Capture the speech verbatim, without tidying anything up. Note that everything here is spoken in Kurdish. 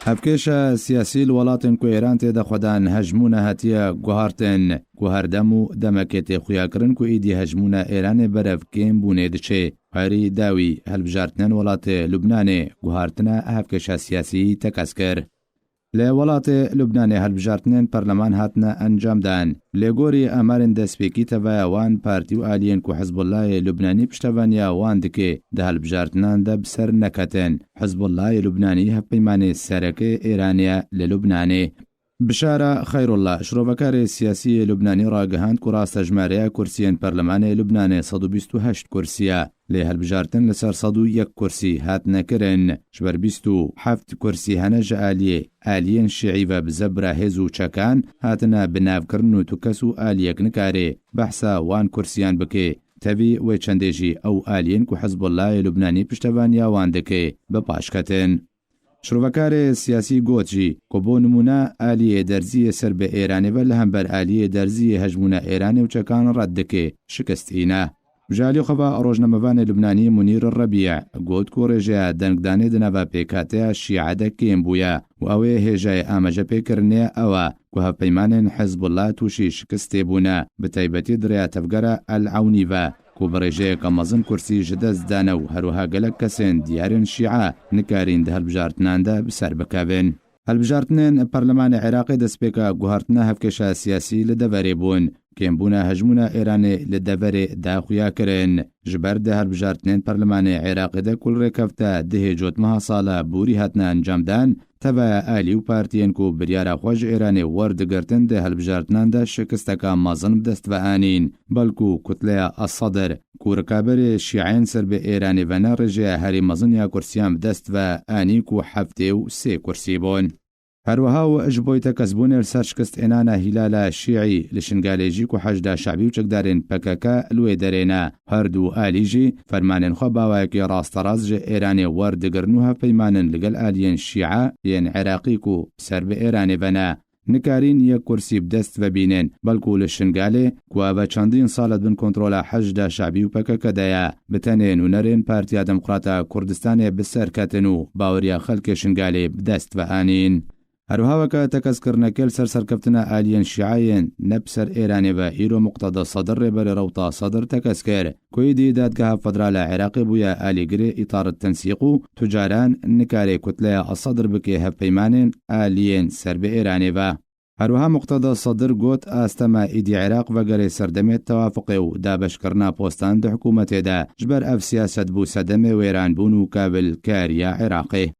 Hevkêşa siyasî li welatên ku Êran tê de xwedan hejmûna hatiye guhartin, ku her dem û demekê tê xuyakirin ku êdî hejmûna Êranê berev kêm bûnê diçê. Herî dawî hilbijartinên welatê Lubnanê guhartina hevkêşa siyasî tekez kir. Li welatê Lubnanê hilbijartinên perleman hatine encamdan. Lê gorî amarên destpêkî teveya wan partî û aliyên ku Hizbullahê Lubnanî piştevaniya wan dike, di hilbijartinan de bi ser neketin. Hizbullahê Lubnanî hevpeymanê sereke Êranê ye li Lubnanê. Bişara Xeyrullah, şirovekarê siyasî yê Lubnanî ragihand ku rastejmareya kursiyên perlemanê Lubnanê sed û bîst û heşt kursî ye. Lê hilbijartin li ser sed û yek kursî hatine kirin. Ji ber bîst û heft kursî hene ji aliyê aliyên şîî ve bi zebra hêz û çekan hatine binavkirin û tu kes û aliyek nikare behsa wan kursiyan bike. Tevî wê çendê jî ew aliyên ku Hizbullahê Lubnanî piştevaniya wan dike, bi paş ketin. Şirovekarê siyasî got jî ku bo nimûne aliyê derziyê ser bi Êranê ve li hember aliyê derziyê hejmûna Êranê û çekan red dike, şikist îne. Ji alî xwe ve rojnamevanê Lubnanî Munîr Rebî got ku rêjeya dengdanê di nava pêkhateya Şîe de kêm bûye û ew ê hêjayê amejepêkirinê ew e ku hevpeymanên Hizbullah tûşî şikistê bûne, bi taybetî di rêya tevgera El Ewnî ve ku bi rêjeyeke mezin kursî ji dest dane û herwiha gelek kesên diyarên Şîe nikarîn di hilbijartinan de bi ser bikevin. Hilbijartinên perlemanê Iraqê destpêka guhartina hevkêşa siyasî li deverê bûn. Kêmbûna hejmûna Êranê li deverê da xuya kirin. Ji ber di hilbijartinên perlemanê Iraqê de ku li rêkefta dihê cotmeha sala borî hatine encamdan, teveya alî û partiyên ku biryara xwe ji Êranê werdigirtin di hilbijartinan de şikisteka mezin bi dest ve anîn. Belkû kutleya As-Sadr, ku rikaberê şîeyên ser bi Êranê ve ne, rêjeya herî mezin ya kursiyan bi dest ve anî ku heftê û sê kursî bûn. Herwiha û ji bo tekesbûnê li ser şikist ênana Hîlala Şîî li Şingalê jî ku Heşda Şebî û çekdarên P K K li wê derê ne. Her du alî jî fermanên xwe bi awayekî rasterast ji Êranê werdigirin û hevpeymanên li gel aliyên Şîe yên Iraqî ku ser bi Êranê ve ne, nikarîn yek kursî bi dest ve bînin, belkû li Şingalê ku ev e çendîn sal e di bin kontrola Heşda Şebî û P K K de ye, bi tenê nûnerên Partiya Demokrata Kurdistanê bi ser ketin û baweriya xelkê Şingalê bi dest ve anîn. Her wiha weke tekez kirinekê li ser serkeftina aliyên Şîe yên ne bi ser Êranê ve îro Muqteda Sedir rêberê rewta Sedir tekez kir ku êdî dadgeha federal a Iraqê bûye alîgirê îtaret tensîq û tu caran nikare kutleya As-Sadr bike hevpeymanên aliyên ser bi Êranê ve. Her wiha Muqteda Sedir got, astema êdî Iraq vegerê serdemê tewafuqê û dabeşkirina postan di hikûmetê de. Ji ber ev siyaset bû sedemê wêranbûn û kabilkariya Iraqê.